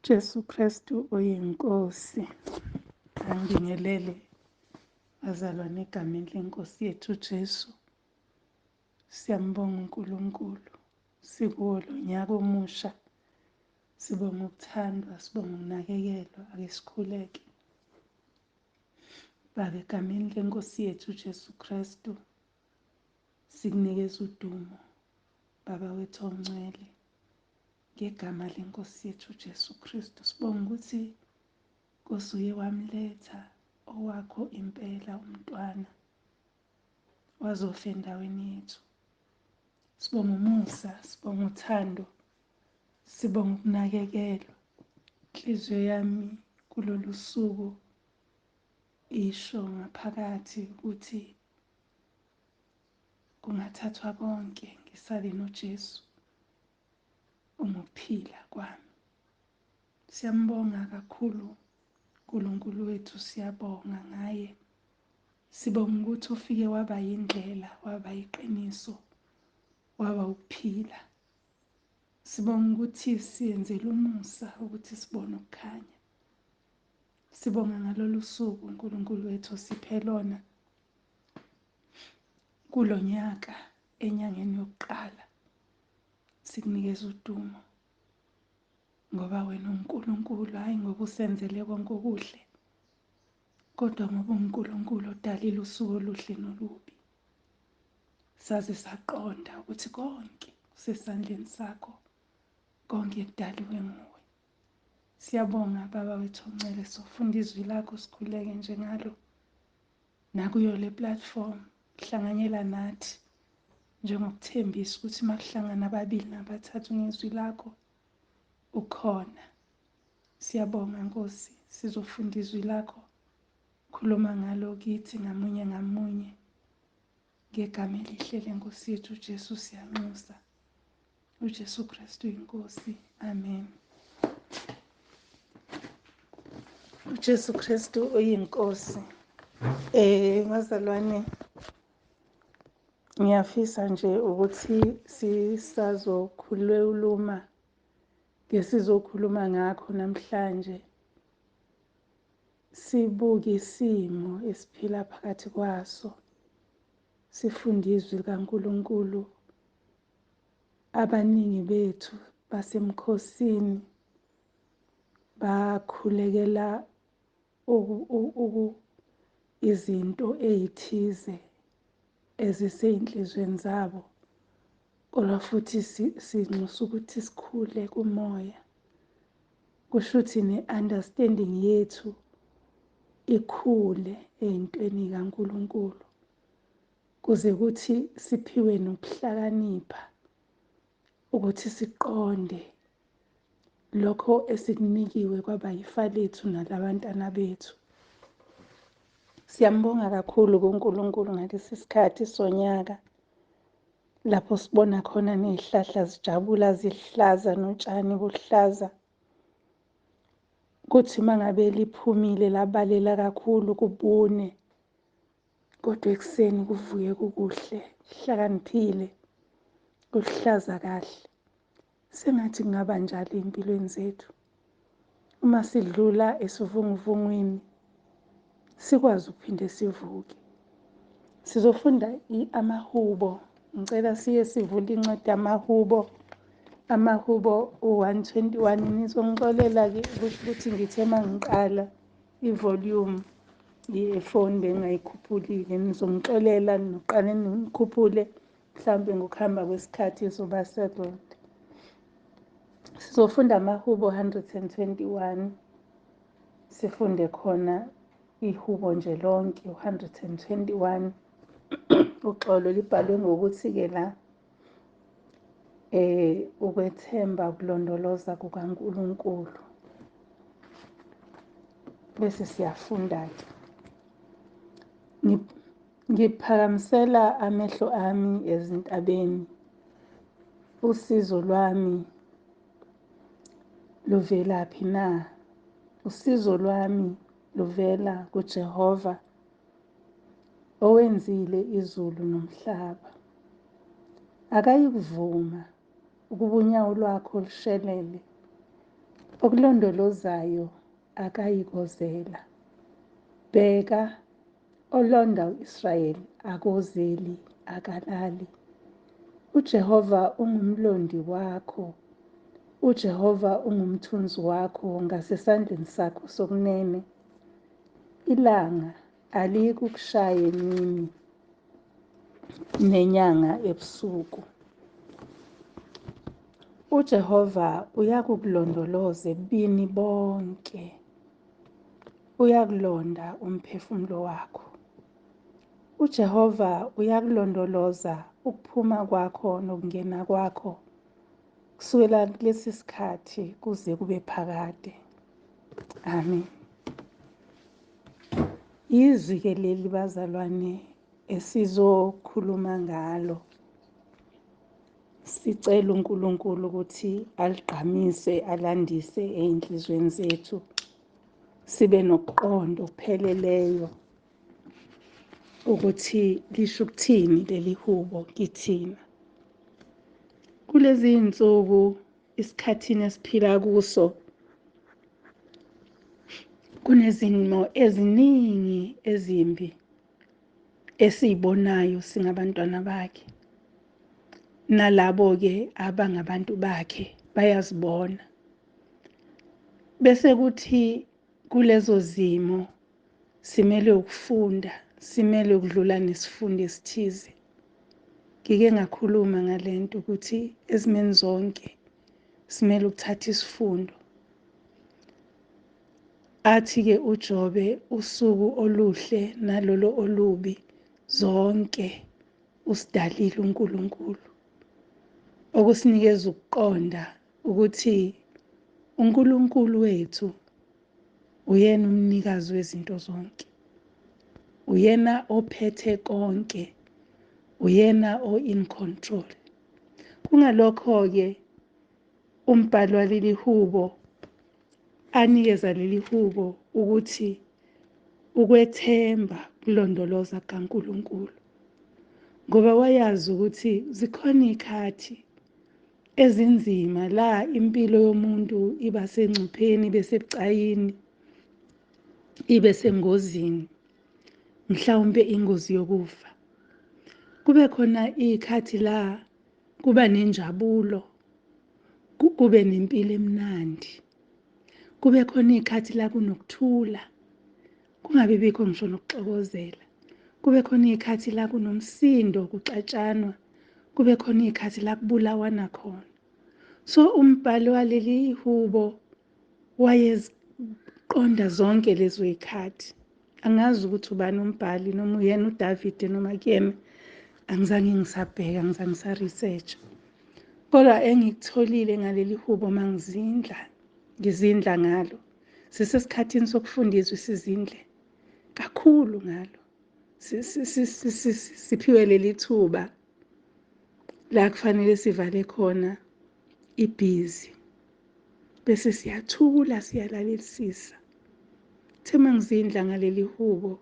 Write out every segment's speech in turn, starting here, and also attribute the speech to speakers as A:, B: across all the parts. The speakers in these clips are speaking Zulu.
A: Jesu Kristu uyiNkosi. Angibingelele bazalwane egameni lenkosi yethu Jesu. Siyambonga uNkulunkulu. Sikuwo lo nyaka omusha. Sibonga ukuthandwa, sibonga ukunakekelwa. Ake sikhuleke. Baba, egameni lenkosi yethu Jesu Kristu, sikunikeza udumo, Baba wethu ongcwele. Ngegama lenkosi yethu Jesu Kristu, sibonga ukuthi Nkosi uye wamletha owakho impela umntwana wazofa endaweni yethu. Sibonga umusa, sibonga uthando, sibonga ukunakekelwa. Inhliziyo yami kulolu suku isho ngaphakathi ukuthi kungathathwa konke ngisale noJesu ungukuphila kwami. Siyambonga kakhulu uNkulunkulu wethu, siyabonga ngaye. Sibonga ukuthi ufike waba yindlela, waba yiqiniso, waba ukuphila. Sibonga ukuthi siyenzele umusa ukuthi sibone ukukhanya. Sibonga ngalolu suku uNkulunkulu wethu osiphe lona kulo nyaka enyangeni yokuqala. Sikunikeza udumo ngoba wena uNkulunkulu, hayi ngoba usenzele konke okuhle, kodwa ngoba uNkulunkulu odalile usuku oluhle nolubi. Saze saqonda ukuthi konke kusesandleni sakho, konke kudaliwe nguwe. Siyabonga Baba wethu ongcwele, sofunda izwi lakho, sikhuleke njengalo nakuyo le platform. Hlanganyela nathi njengokuthembisa ukuthi makuhlangana ababili nabathathu ngezwi lakho ukhona. Siyabonga Nkosi, sizofunda izwi lakho, khuluma ngalo kithi ngamunye ngamunye. Ngegama elihle lenkosi yethu uJesu siyanxusa. uJesu Kristu inkosi. Amen. uJesu Kristu uyinkosi. Bazalwane, ngiyafisa nje ukuthi sisazokhuluma ngesizokhuluma ngakho namhlanje. Sibuke isimo esiphila phakathi kwaso, sifunde izwi likaNkulunkulu. Abaningi bethu basemkhosini bakhulekela izinto ezithize eziseyinhlizweni zabo, kodwa futhi sinxusa ukuthi sikhule kumoya. Kusho ukuthi ne-understanding yethu ikhule ey'ntweni kaNkulunkulu, kuze kuthi siphiwe nokuhlakanipha ukuthi siqonde lokho esikunikiwe kwaba yifa lethu nalabantwana bethu. Siyambonga kakhulu kuNkulunkulu ngalesi sikhathi sonyaka lapho sibona khona nezihlahla zijabula zihlaza notshani buhlaza. Kuthi mangabe liphumile labalela kakhulu kubune, kodwa ekuseni kuvuke kukuhle, kuhlakaniphile, kuhlaza kahle. Sengathi kungaba njalo empilweni zethu. Uma sidlula esivunguvungwini sikwazi ukuphinde sivuke. Sizofunda amahubo. Ngicela siye sivule incwadi yamahubo. Amahubo u-121. Nizongixolela-ke ukuthi ngithe uma ngiqala i-volume yefoni bengingayikhuphulile. Nizongixolela, niqale nikhuphule, mhlawumbe ngokuhamba kwesikhathi izoba settled. Sizofunda amahubo 121, sifunde khona ihubo nje lonke 121. Uxolo libhalwe ngokuthi-ke la ukwethemba ukulondoloza kukaNkulunkulu. Bese siyafunda-ke. Ngiphakamisela amehlo ami ezintabeni, usizo lwami luvelaphi na? Usizo lwami luvela kuJehova owenzile izulu nomhlaba. Akayikuvuma ukuba unyawo lwakho lushelele, Okulondolozayo akayikozela. Bheka, olonda u-Israyeli akozeli, akalali. UJehova ungumlondi wakho, uJehova ungumthunzi wakho ngasesandleni sakho sokunene. Ilanga aliyikukushaya emini, nenyanga ebusuku. UJehova uyakukulondoloza ebubini bonke, uyakulonda umphefumulo wakho. UJehova uyakulondoloza ukuphuma kwakho nokungena kwakho kusukela kulesi sikhathi kuze kube phakade. Amen. Izwi-ke leli bazalwane esizokhuluma ngalo. Sicela uNkulunkulu ukuthi aligqamise, alandise ey'nhliziyweni zethu, sibe nokuqonda okupheleleyo ukuthi lisho ukuthini leli hubo kithina. Kulezi iy'nsuku isikhathini esiphila kuso kunezimo eziningi ezimbi esiyibonayo singabantwana bakhe. Nalabo-ke abangabantu bakhe bayazibona. Bese kuthi kulezo zimo simele ukufunda, simele ukudlula nesifundo esithize. Ngike ngakhuluma ngalento ukuthi ezimeni zonke simele ukuthatha isifundo. Athi-ke uJobe usuku oluhle nalolo olubi zonke usidalile uNkulunkulu, okusinikeza ukuqonda ukuthi uNkulunkulu wethu uyena umnikazi wezinto zonke, uyena ophethe konke, uyena o-in control. Kungalokho-ke umbhali waleli hubo anikeza leli hubo ukuthi ukwethemba kulondoloza kaNkulunkulu, ngoba wayazi ukuthi zikhona iy'khathi ezinzima la impilo yomuntu iba sengcupheni, ibe sebucayini, ibe sengozini, mhlawumbe ingozi yokufa. Kube khona iy'khathi la kuba nenjabulo, kube nempilo emnandi. Kube khona iy'khathi la kunokuthula, kungabi bikho ngisho nokuxokozela. Kube khona iy'khathi la kunomsindo, kuxatshanwa. Kube khona iy'khathi la kubulawana khona. So umbhali waleli hubo wayeziqonda zonke lezo y'khathi. Angazi ukuthi ubani umbhali, noma uyena uDavide noma kuyena, angizange ngisabheka, angizange ngisa-research. Kodwa engikutholile ngaleli hubo mangizindla, ngizindla ngalo. Sisesikhathini sokufunda izwi, sizindle kakhulu ngalo. Siphiwe leli thuba la kufanele sivale khona ibhizi, bese siyathula siyalalelisisa. Uthe mangizindla ngaleli hubo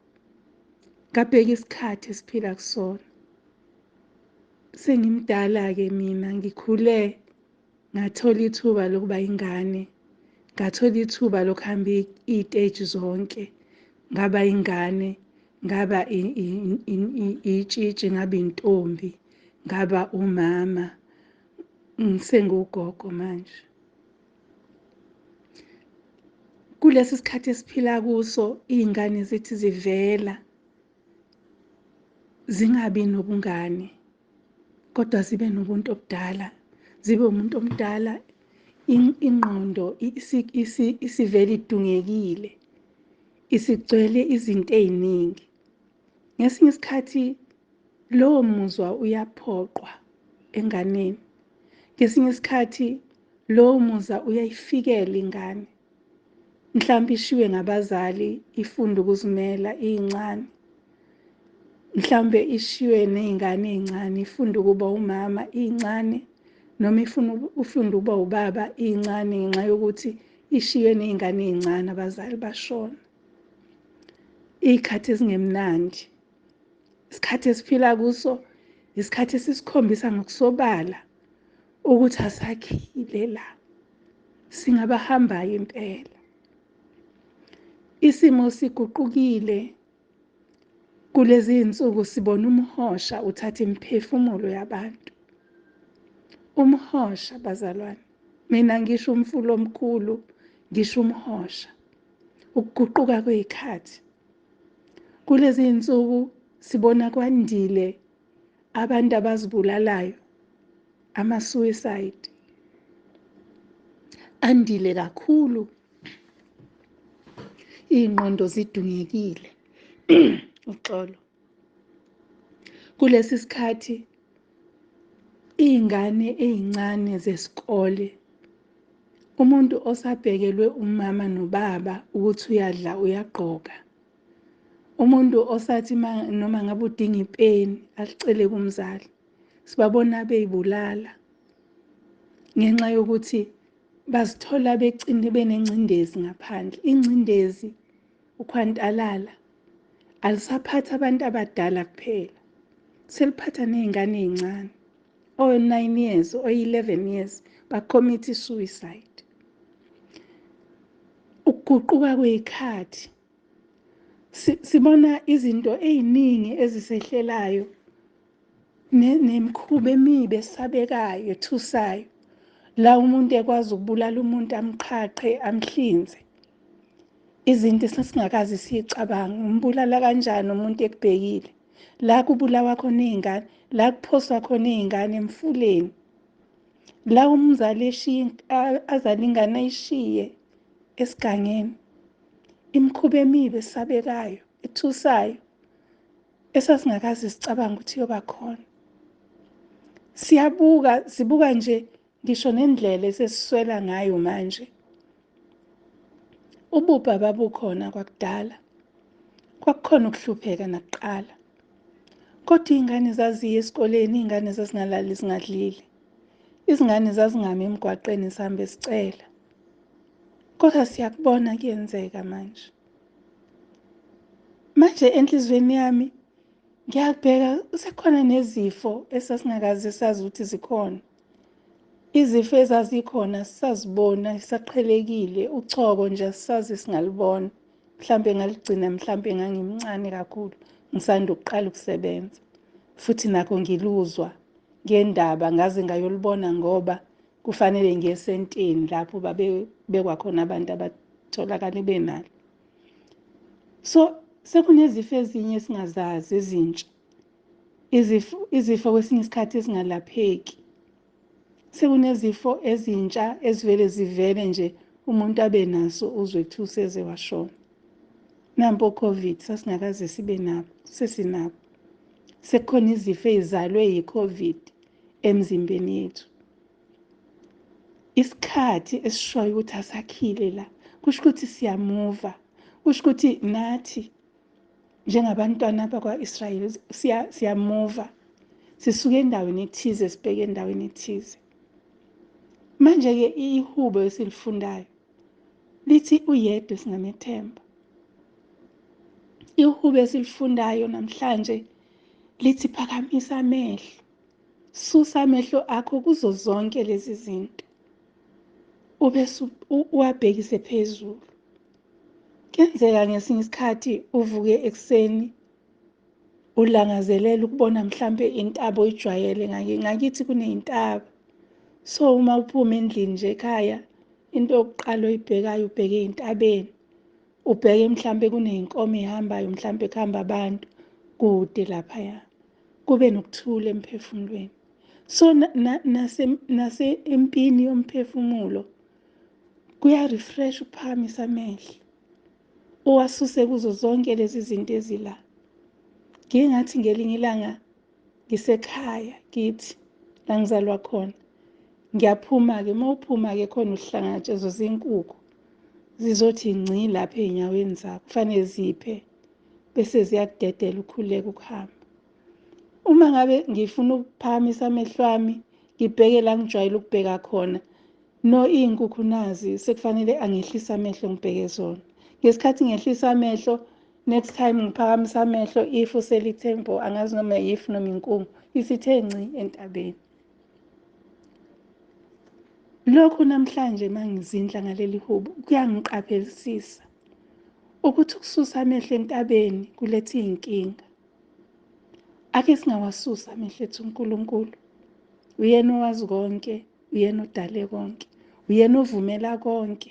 A: ngabheka isikhathi esiphila kusona. Sengimdala-ke mina, ngikhule ngathola ithuba lokuba ingane, ngathola ithuba lokuhamba iy'teji zonke, ngaba ingane, ngaba itshitshi, ngaba intombi, ngaba umama, ngisengugogo manje. Kulesi sikhathi esiphila kuso, iy'ngane zithi zivela zingabi nobungane, kodwa zibe nobuntu obudala, zibe umuntu omdala, ingqondo isivele idungekile, isigcwele izinto ey'ningi. Ngesinye isikhathi lowo muzwa uyaphoqwa enganeni, ngesinye isikhathi lowo muzwa uyayifikela ingane. Mhlawumbe ishiywe ngabazali, ifunda ukuzimela iyincane, mhlawumbe ishiywe ney'ngane ey'ncane, ifunda ukuba umama iyincane, noma ifunda ukuba ubaba iyincane, ngenxa yokuthi ishiywe ney'ngane ey'ncane, abazali bashona. Iy'khathi ezingemnandi, isikhathi esiphila kuso, isikhathi esisikhombisa ngokusobala ukuthi asakhile la. Singabahambayo impela. Isimo siguqukile kulezi insuku, sibona umhosha uthatha imiphefumulo yabantu. Umhosha bazalwane, mina ngisho umfula omkhulu, ngisho umhosha. Ukuguquka kwezikhathi. Kulezi insuku sibona kwandile abantu abazibulalayo, ama-suicide andile kakhulu. Iy'ngqondo zidungekile. Uxolo. Kulesi sikhathi iy'ngane ey'ncane zesikole, umuntu osabhekelwe umama nobaba ukuthi uyadla uyagqoka, umuntu osathi noma ngabe udinga ipeni alicele kumzali, sibabona beyibulala ngenxa yokuthi bazithola becine benengcindezi ngaphandle. Ingcindezi, ukhwantalala, alisaphatha abantu abadala kuphela, seliphatha ney'ngane ey'ncane, o-9 years, o-11 years, ba-commit suicide. Ukuguquka kwey'khathi, sibona izinto ey'ningi ezisehlelayo nemikhuba emibi esabekayo, ethusayo. La umuntu ekwazi ukubulala umuntu amqhaqhe, amhlinze. Izinto esingakaze siyicabange, umbulala kanjani umuntu ekubhekile? La kubulawa khona iy'ngane, la kuphoswa khona iy'ngane emfuleni. La umzali eshiya azale ingane ayishiye esigangeni. Imikhuba emibi esabekayo, ethusayo, esasingakaze sicabange ukuthi iyoba khona. Siyabuka, sibuka nje ngisho nendlela esesiswela ngayo manje. Ububha babukhona kwakudala, kwakukhona ukuhlupheka nakuqala. Kodwa iy'ngane zaziya esikoleni, iy'ngane zazingalali zingadlile. Izingane zazingami emgwaqeni sihambe sicela. Kodwa siyakubona kuyenzeka manje. Manje enhliziyweni yami ngiyabheka sekhona nezifo esasingakaze sazi ukuthi zikhona. Izifo ezazikhona sisazibona, sisaqhelekile, uchoko nje asisazi singalubona. Mhlambe ngaligcina, mhlambe ngangimncane kakhulu, ngisanda ukuqala ukusebenza. Futhi nakho ngiluzwa ngendaba ngaze ngayolubona ngoba kufanele ngiye esentini lapho babebekwa khona abantu abatholakala benalo. So sekunezifo ezinye esingazazi ezintsha. Izifo kwesinye isikhathi ezingalapheki. Sekunezifo ezintsha ezivele zivele nje umuntu abe naso uzwe kuthiwa useze washona. Nampo COVID sasingakaze sibe nabo, sesinabo. Sekukhona izifo ezizalwe yi-COVID emzimbeni yethu. Isikhathi esishoyo ukuthi asakhile la, kusho ukuthi siyamuva, kusho ukuthi nathi njengabantwana bakwa-Israyeli siyamuva, sisuke endaweni ethize sibheke endaweni ethize. Manje-ke ihubo esilifundayo lithi uyedwa esingamethemba. Ihubo esilifundayo namhlanje lithi phakamisa amehlo, susa amehlo akho kuzo zonke lezi zinto, ube uwabhekise phezulu. Kuyenzeka ngesinye isikhathi uvuke ekuseni ulangazelela ukubona mhlambe intaba oyijwayele. Ngakithi kuney'ntaba, so uma uphuma endlini nje ekhaya into yokuqala oyibhekayo ubheke ey'ntabeni, ubheke mhlambe kuney'nkomo ey'hambayo, mhlambe kuhamba abantu kude laphaya, kube nokuthula emphefumulweni. So nase empini yomphefumulo kuya-refresh ukuphakamisa amehlo uwasuse kuzo zonke lezi zinto ezila. Ngike ngathi ngelinye ilanga ngisekhaya kithi la ngizalwa khona, ngiyaphuma-ke. Uma uphuma-ke khona uhlangatshezwa zinkukhu, zizothi ngci lapha ey'nyaweni zakho, kufanele ziphe bese ziyakudedela ukhululeke ukuhamba. Uma ngabe ngifuna ukuphakamisa amehlo ami ngibheke la ngijwayele ukubheka khona, no iy'nkukhu nazi sekufanele angehlise amehlo ngibheke zona. Ngesikhathi ngehlisa amehlo, next time ngiphakamisa amehlo, ifu selithe mpo, angazi noma ifu noma inkungu, isithe ngci entabeni. Lokhu namhlanje mangizindla ngaleli hubo kuyangiqaphelisisa ukuthi ukususa amehlo entabeni kuletha iy'nkinga. Ake singawasusa amehlo ethu uNkulunkulu. Uyena owazi konke, uyena odale konke, uyena ovumela konke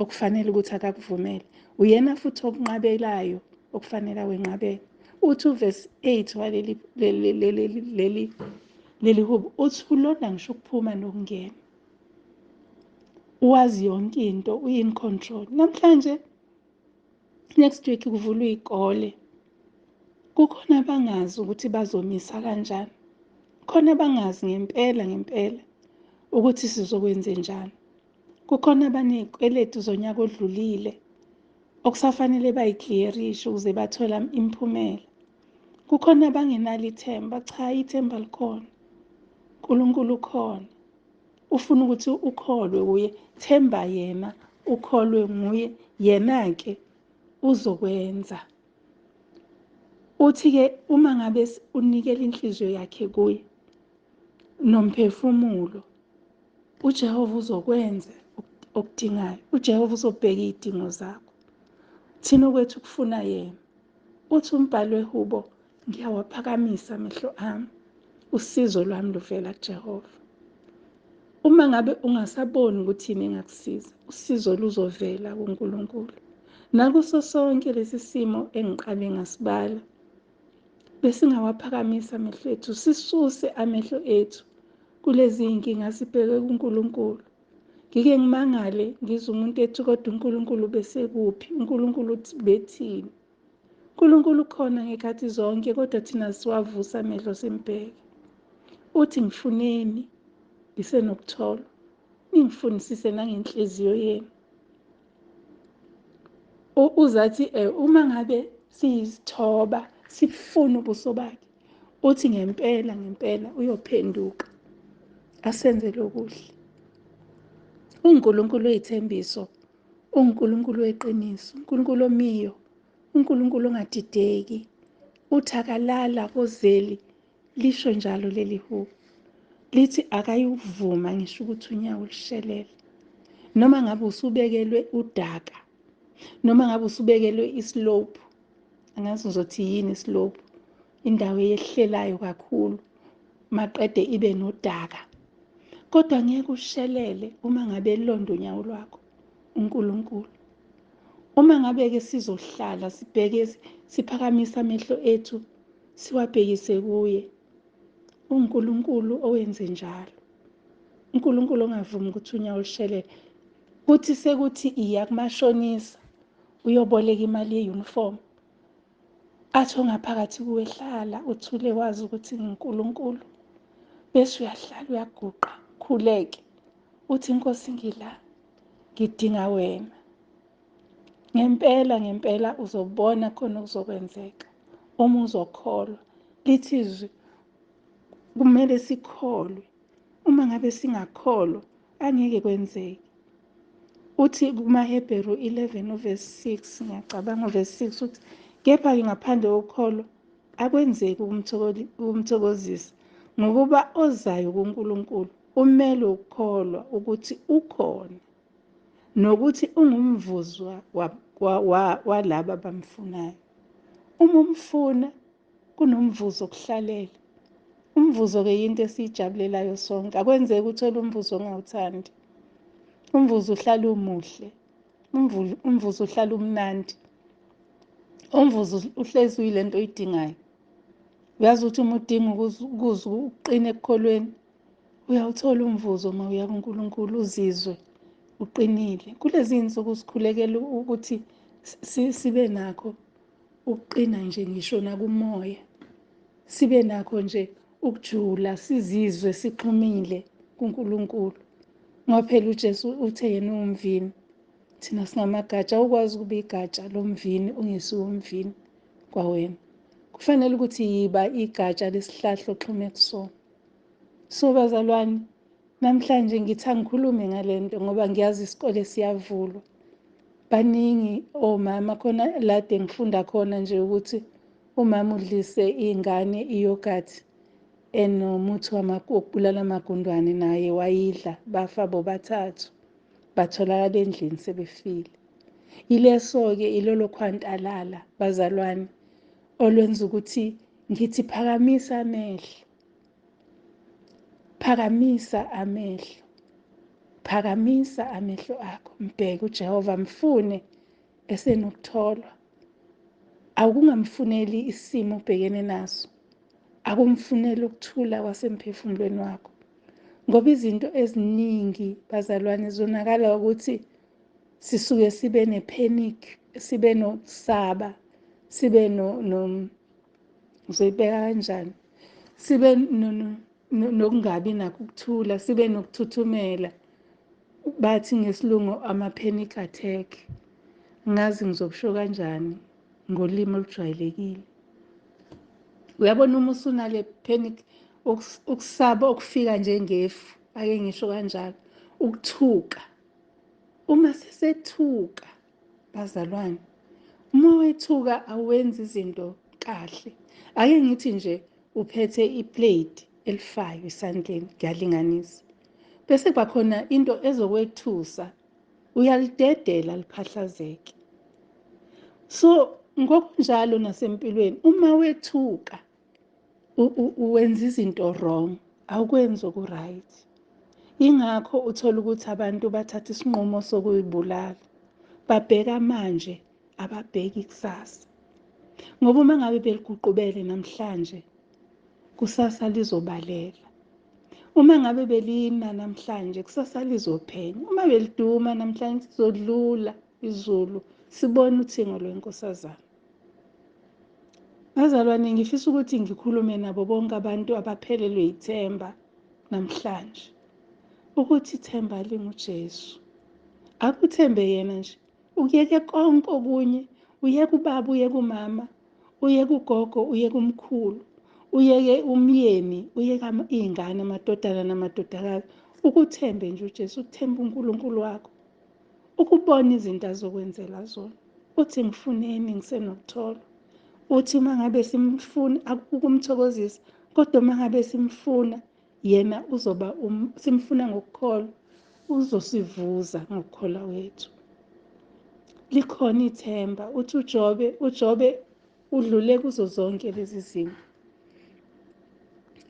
A: okufanele ukuthi akakuvumele, uyena futhi okunqabelayo okufanele awenqabele. Uthi uvesi 8 waleli leli hubo uthi ulonda ngisho ukuphuma nokungena, uwazi yonke into, uyi-in control. Namhlanje next week kuvulwa iy'kole, kukhona abangazi ukuthi bazomisa kanjani, khona abangazi ngempela ngempela ukuthi sizokwenze njani. Kukhona abaney'kweletu zonyaka odlulile okusafanele bayikliyerishe ukuze bathole imiphumela. Kukhona abangenalo ithemba. Cha, ithemba likhona, uNkulunkulu ukhona. Ufuna ukuthi ukholwe kuye, themba yena, ukholwe nguye, yena-ke uzokwenza. Uthi-ke uma ngabe unikela inhliziyo yakhe kuye nomphefumulo, uJehova uzokwenza okudingayo. uJehova uzobheka iy'dingo zakho. Thina okwethu kufuna yena. Uthi umbhalo wehubo, ngiyawaphakamisa amehlo ami, usizo lwami luvela kuJehova. Uma ngabe ungasaboni ukuthi yini engakusiza, usizo luzovela kuNkulunkulu. Nakuso sonke lesi simo engiqale ngasibala, besingawaphakamisa amehlo ethu, sisuse amehlo ethu kulezi iy'nkinga, sibheke kuNkulunkulu. Ngike ngimangale ngizwe umuntu ethi kodwa uNkulunkulu besekuphi, uNkulunkulu uthi bethini. uNkulunkulu ukhona ngekhathi zonke, kodwa thina siwavusa amehlo simbheke. Uthi ngifuneni ngisenokutholwa, ningifunisise nangenhliziyo yenu. Uzathi uma ngabe siyizithoba sifuna ubuso bakhe, uthi ngempela ngempela uyophenduka asenzele okuhle. uNkulunkulu oyithembiso, uNkulunkulu weqiniso, uNkulunkulu omiyo, uNkulunkulu ongadideki. Uthi akalala kozeli, lisho njalo leli hubo. Lithi akayuvuma ngisho ukuthi unyawo lushelele. Noma ngabe usubekelwe udaka, noma ngabe usubekelwe islope, angazi ngizothi yini islope, indawo eyehlelayo kakhulu, maqede ibe nodaka. Kodwa ngeke ushelele uma ngabe elonda unyawo lwakho uNkulunkulu. Uma ngabe-ke sizohlala sibheke, siphakamisa amehlo ethu siwabhekise kuye, uNkulunkulu owenze njalo, uNkulunkulu ongavumi ukuthi unyawo lushelele. Kuthi sekuthi iya kumashonisa uyoboleka imali ye-uniform, athi ongaphakathi kuwe hlala uthule wazi ukuthi ngiNkulunkulu, bese uyahlala uyaguqa khuleke uthi Nkosi ngila, ngidinga wena. Ngempela ngempela uzobona khona okuzokwenzeka uma uzokholwa. Lithi izwi kumele sikholwe, uma ngabe singakholwa angeke kwenzeke. Uthi kumaHebheru 11 uverse 6, ngiyacabanga uverse 6 uthi kepha-ke ngaphandle kokukholwa akwenzeki ukumthokozisa, ngokuba ozayo kuNkulunkulu umele ukukholwa ukuthi ukhona nokuthi ungumvuzo walaba abamfunayo. Uma umfuna kunomvuzo okuhlalela. Umvuzo-ke yinto esiyijabulelayo sonke. Akwenzeki uthole umvuzo ongawuthandi. Umvuzo uhlala umuhle, umvuzo uhlala umnandi, umvuzo uhlezi uyilento oyidingayo. Uyazi ukuthi uma udinga ukuze uqine ekukholweni, uyawuthola umvuzo uma uya kuNkulunkulu uzizwe uqinile. Kulezi iy'nsuku sikhulekela ukuthi sibe nakho ukuqina nje ngisho nakumoya, sibe nakho nje ukujula, sizizwe sixhumile kuNkulunkulu. Ngoba phela uJesu uthe yena uwumvini, thina singamagatsha. Awukwazi ukuba igatsha lomvini ungesiwo umvini kwawena. Kufanele ukuthi yiba igatsha lesihlahla oxhume kusona. So bazalwane, namhlanje ngithi angikhulume ngale nto ngoba ngiyazi isikole siyavulwa. Baningi omama khona lade ngifunda khona nje ukuthi umama udlise iy'ngane iyogathi, enomuthi wokubulala amagundwane, naye wayidla, bafa bobathathu, batholakala endlini sebefile. Ileso-ke ilolo khwantalala bazalwane olwenza ukuthi ngithi phakamisa amehlo, phakamisa amehlo, phakamisa amehlo akho, mbheke uJehova, mfune esenokutholwa. Awukungamfuneli isimo obhekene naso, akumfuneli ukuthula kwasemphefumulweni wakho, ngoba izinto eziningi bazalwane zonakala ukuthi sisuke sibe ne-panic, sibe nokusaba, sibe ngizoyibeka kanjani, sibe nokungabi nakho ukuthula, sibe nokuthuthumela. Bathi ngesilungu ama-panic attack. Ngazi ngizokusho kanjani ngolimi olujwayelekile. Uyabona uma usunale panic, ukusaba okufika njengefu, ake ngisho kanjalo, ukuthuka. Uma sesethuka bazalwane, uma wethuka awenzi izinto kahle. Ake ngithi nje uphethe iplate elifayo esandleni, ngiyalinganisa, bese kuba khona into ezokwethusa, uyalidedela liphahlazeke. So ngokunjalo nasempilweni, uma wethuka uwenza izinto wrong, awukwenzi oku-right. Ingakho uthola ukuthi abantu bathatha isinqumo sokuyibulala, babheka manje, ababheki kusasa, ngoba uma ngabe beliguqubele namhlanje, kusasa lizobalela. Uma ngabe belina namhlanje, kusasa lizophenya. Uma beliduma namhlanje, sizodlula izulu, sibone uthingo lwenkosazana. Bazalwane, ngifisa ukuthi ngikhulume nabo bonke abantu abaphelelwe ithemba namhlanje, ukuthi ithemba linguJesu. Akuthembe yena nje, ukuyeke konke okunye, uyeke ubaba, uyeke umama, uyeke ugogo, uyeke umkhulu, uyeke umyeni, uyeke iy'ngane, amadodana namadodakazi. Ukuthembe nje uJesu, ukuthembe uNkulunkulu wakho, ukubona izinto azokwenzela zona. Uthi ngifuneni ngisenokutholwa. Uthi uma ngabe simfuna, akukumthokozisa, kodwa uma ngabe simfuna yena uzoba simfuna ngokukholwa, uzosivuza ngokukholwa kwethu. Likhona ithemba. Uthi uJobe udlule kuzo zonke lezi zimo.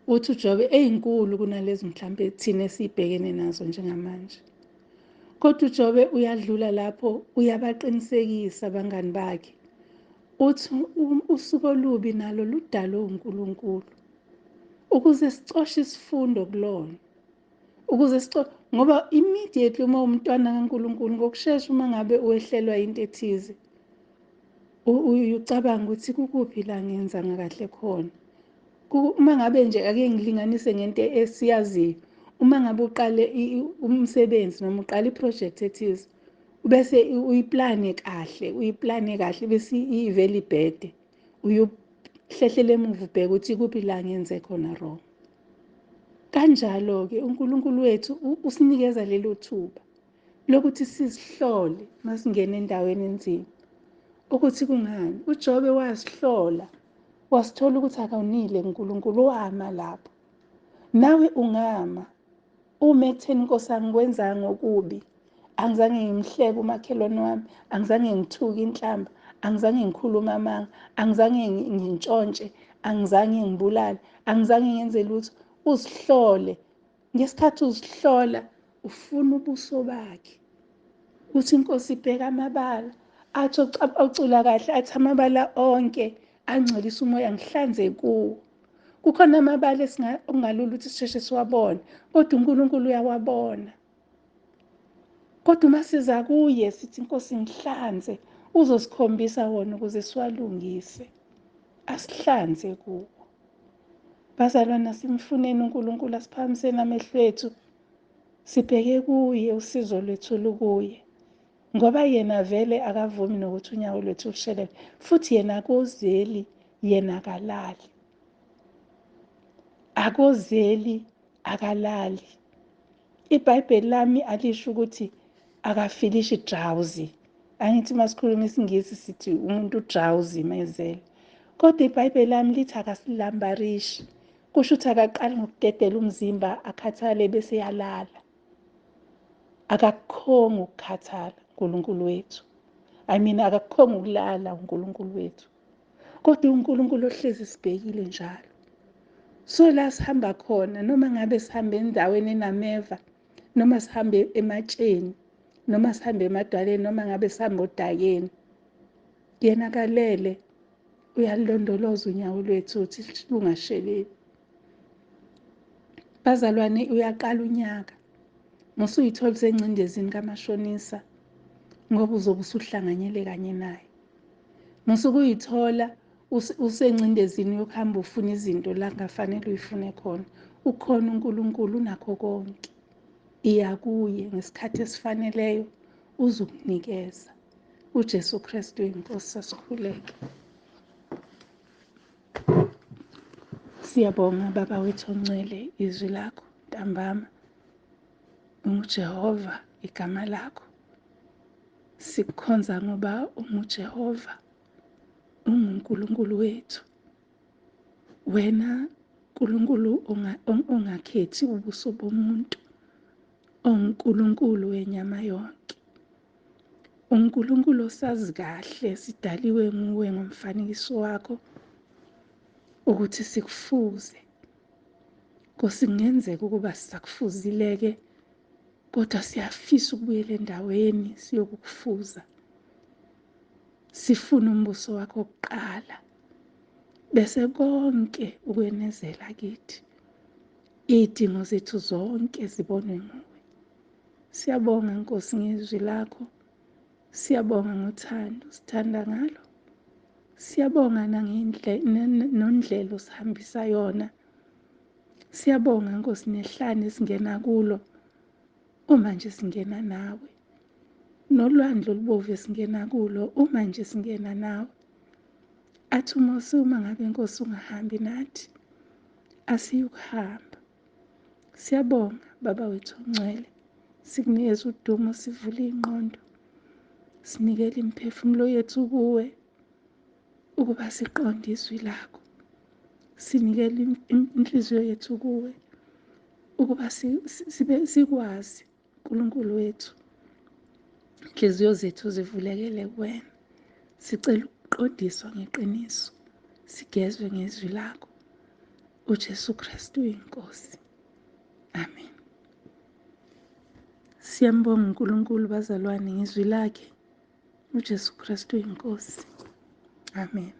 A: Uthi uJobe eyinkulu kunalezi mhlambe thina esibhekene nazo njengamanje. Kodwa uJobe uyadlula lapho, uyabaqinisekisa abangani bakhe. Uthi usuku olubi nalo ludalwe uNkulunkulu ukuze sicoshe isifundo kulona, ukuze ngoba immediately uma umntwana kaNkulunkulu ngokushesha uma ngabe uwehlelwa into ethize, ucabanga ukuthi kukuphi la ngenzanga kahle khona. Uma ngabe nje ake ngilinganise ngento esiyaziyo, uma ngabe uqale umsebenzi noma uqale iproject ethize, bese uyiplane kahle, uyiplane kahle, bese ivele ibhede, uyuhlehlele emuva ubheke ukuthi kuphi la ngenze khona wrong. Kanjalo-ke uNkulunkulu wethu usinikeza lelo thuba lokuthi sizihlole masingena endaweni enzima, ukuthi kungani. UJobe wasihlola, wasithola ukuthi akawunile kuNkulunkulu, wama lapho. Nawe ungama ume ekutheni, Nkosi, angikwenzanga okubi, angizange ngimhlebe umakhelwane wami, angizange ngithuke inhlamba, angizange ngikhulume amanga, angizange ngintshontshe, angizange ngibulale, angizange ngenze lutho. Uzihlole. Ngesikhathi uzihlola, ufuna ubuso bakhe. Uthi Inkosi ibheka amabala, athi ocula kahle, athi amabala onke angcolisa umoya, ngihlanze kuwo. Kukhona amabala okungalula ukuthi sisheshe siwabone, kodwa uNkulunkulu uyawabona. Kodwa uma siza kuye sithi Inkosi ngihlanze, uzosikhombisa wona ukuze siwalungise, asihlanze kuwo. Bazalwana, simfuneni uNkulunkulu, asiphakamiseni amehlo ethu, sibheke kuye, usizo lwethu lukuye, ngoba yena vele akavumi nokuthi unyawo lwethu lushelele, futhi yena akozeli, yena akalali, akozeli, akalali. IBhayibheli lami alisho ukuthi akafilishi drowsy. Angithi masikhuluma isiNgisi sithi umuntu drowsy mayezele, kodwa iBhayibheli lami lithi akasilambarishi. Kusho ukuthi akaqali ngokudedela umzimba akhathale bese yalala. Akakukhongi ukukhathala uNkulunkulu wethu. I mean akakukhongi ukulala uNkulunkulu wethu. Kodwa uNkulunkulu ohlezi sibhekile njalo. So la sihamba khona, noma ngabe sihambe endaweni enameva, noma sihambe ematsheni, noma sihambe emadwaleni, noma ngabe sihambe odakeni, yena kalele, uyalondoloza unyawo lwethu ukuthi lungasheleli. Bazalwane, uyaqala unyaka musuyithola usengcindezini kamashonisa, ngoba uzobe usuhlanganyele kanye naye. Musukuyithola usengcindezini yokuhamba ufuna izinto la kungafanele uyifune khona. Ukhona uNkulunkulu, unakho konke. Iya kuye ngesikhathi esifaneleyo, uzokunikeza. uJesu Kristu inkosi. Sasikhuleke. Siyabonga Baba wethu ongcwele, izwi lakho ntambama. UnguJehova igama lakho. Sikukhonza ngoba unguJehova, unguNkulunkulu wethu. Wena Nkulunkulu ongakhethi ubuso bomuntu, onguNkulunkulu wenyama yonke. uNkulunkulu osazi kahle, sidaliwe nguwe ngomfanekiso wakho ukuthi sikufuze. Nkosi, kungenzeka ukuba sisakufuzile-ke, kodwa siyafisa ukubuyela endaweni siyokukufuza. Sifuna umbuso wakho kuqala, bese konke ukwenezela kithi. Iy'dingo zethu zonke zibonwe nguwe. Siyabonga Nkosi ngezwi lakho. Siyabonga ngothando sithanda ngalo. Siyabonga nondlela osihambisa yona. Siyabonga Nkosi nehlane esingena kulo uma nje singena nawe. Nolwandle olubovu esingena kulo uma nje singena nawe. Athi uMose, uma ngabe Nkosi ungahambi nathi, asiyukuhamba. Siyabonga Baba wethu ongcwele, sikunikeza udumo, sivule ingqondo, sinikele imiphefumulo yethu kuwe ukuba siqonde izwi lakho. Sinikele inhliziyo yethu kuwe ukuba sibe sikwazi uNkulunkulu wethu. Inhliziyo zethu zivulekele kuwena. Sicela ukuqondiswa ngeqiniso, sigezwe ngezwi lakho. uJesu Kristu inkosi. Amen. Siyambonga uNkulunkulu bazalwane ngezwi lakhe. uJesu Kristu inkosi. Amen.